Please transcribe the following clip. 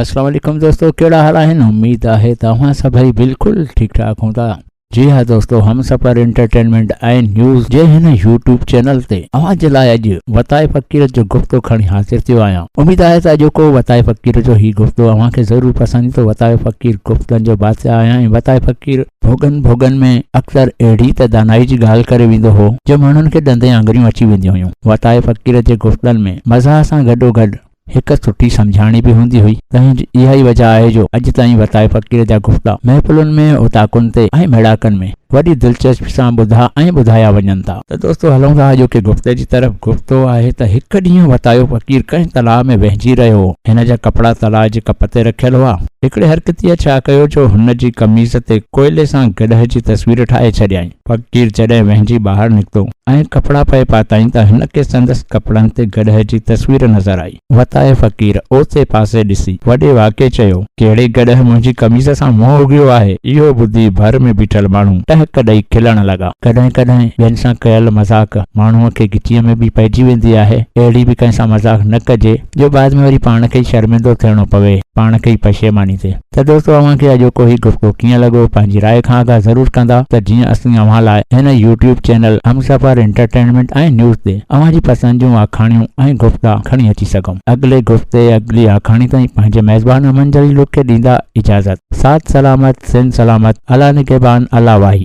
السلام عليڪم دوستو ڪهڙا حال آهن اميد آهي ته اوهان سڀئي بلڪل ٺيڪ ٺاڪ هوندا جي ها دوستو هم سفر انٽرٽينمينٽ ۽ نيوز جي هن يوٽيوب چينل تي اوهان جي لاء اڄ وتائي فقير جو گفتو کڻي حاضر ٿيو آهيان اميد آهي ته اڄوڪو وتائي فقير جو هي گفتو اوهان کي ضرور پسند ايندو وتايو فقير گفتن جو بادشاهه آهي ۽ وتائي فقير ڀوڳن ڀوڳن ۾ اڪثر اهڙي ته دانائي جي ڳالهه ڪري ويندو هو جو ماڻهن کي ڏندين آڱريون اچي وينديون هيون وتائي فقير جي گفتن ۾ مزاح سان گڏوگڏ هڪ سٺي سمجهاڻي به هوندي هئي. تنهن جي اها ئي وجهه آهي جو اڄ تائين وتائي فقير جا گفتا محفلن ۾، اوطاقن تي ۽ ميڙاڪن ۾ وڏي دلچسپي سان ٻڌا ۽ ٻڌايا وڃن ٿا. ته دوستو هلون ٿا اڄوڪي گفتي جي طرف. گفتو آهي ته هڪ ڏينهن وتايو فقير ڪنهن تلاء ۾ وهنجي رهيو هو. هن جا ڪپڙا تلاء جي ڪپ تي رکيل هئا. هڪڙي حرڪتيء ڇا ڪيو جو هن جي قميص تي ڪوئلي سان گڏهه جي تصوير ٺاهي ڇڏيائين. فقير جڏهن وهنجي ٻاهر نڪتو ۽ ڪپڙا پئي پاتائين ته هن کي سندس ڪپڙن تي گڏهه جي تصوير نظر آئي. وتائي فقير اوسي پاسي ڏسي وڏي واڪي چيو، ڪهڙي گڏهه منهنجي قميص سان منهن اگهيو آهي؟ اهو ٻڌي ڀر ۾ بيٺل ماڻهو ٽهڪ ڏئي کلڻ لڳا. ڪڏهن ڪڏهن ٻين سان ڪيل مذاق ماڻهوء کي ڳچيء ۾ به پئجي ويندي آهي. اهڙي به ڪنهن سان مذاق نه ڪجي جو بعد ۾ وري پاڻ کي ئي شرمندو ٿيڻو پوي، پاڻ کي ئي پشيماني ٿئي. ته دوستو اوهان کي اڄوڪو هي گفتگو ڪيئن لڳو پنهنجي راء کان آگاهه ضرور ڪندا ته جيئن اسين اوهان لاء هن YouTube channel Humsafar entertainment ۽ news تي اوهان جي پسند جون آکاڻيون ۽ گفتا کڻي اچي سگهون. اڳلي گفتي اڳلي آکاڻي تائين پنهنجي ميزبان امن جليل کي ڏيندا اجازت. ساٿ سلامت سنڌ سلامت الله نگهبان الله واهي.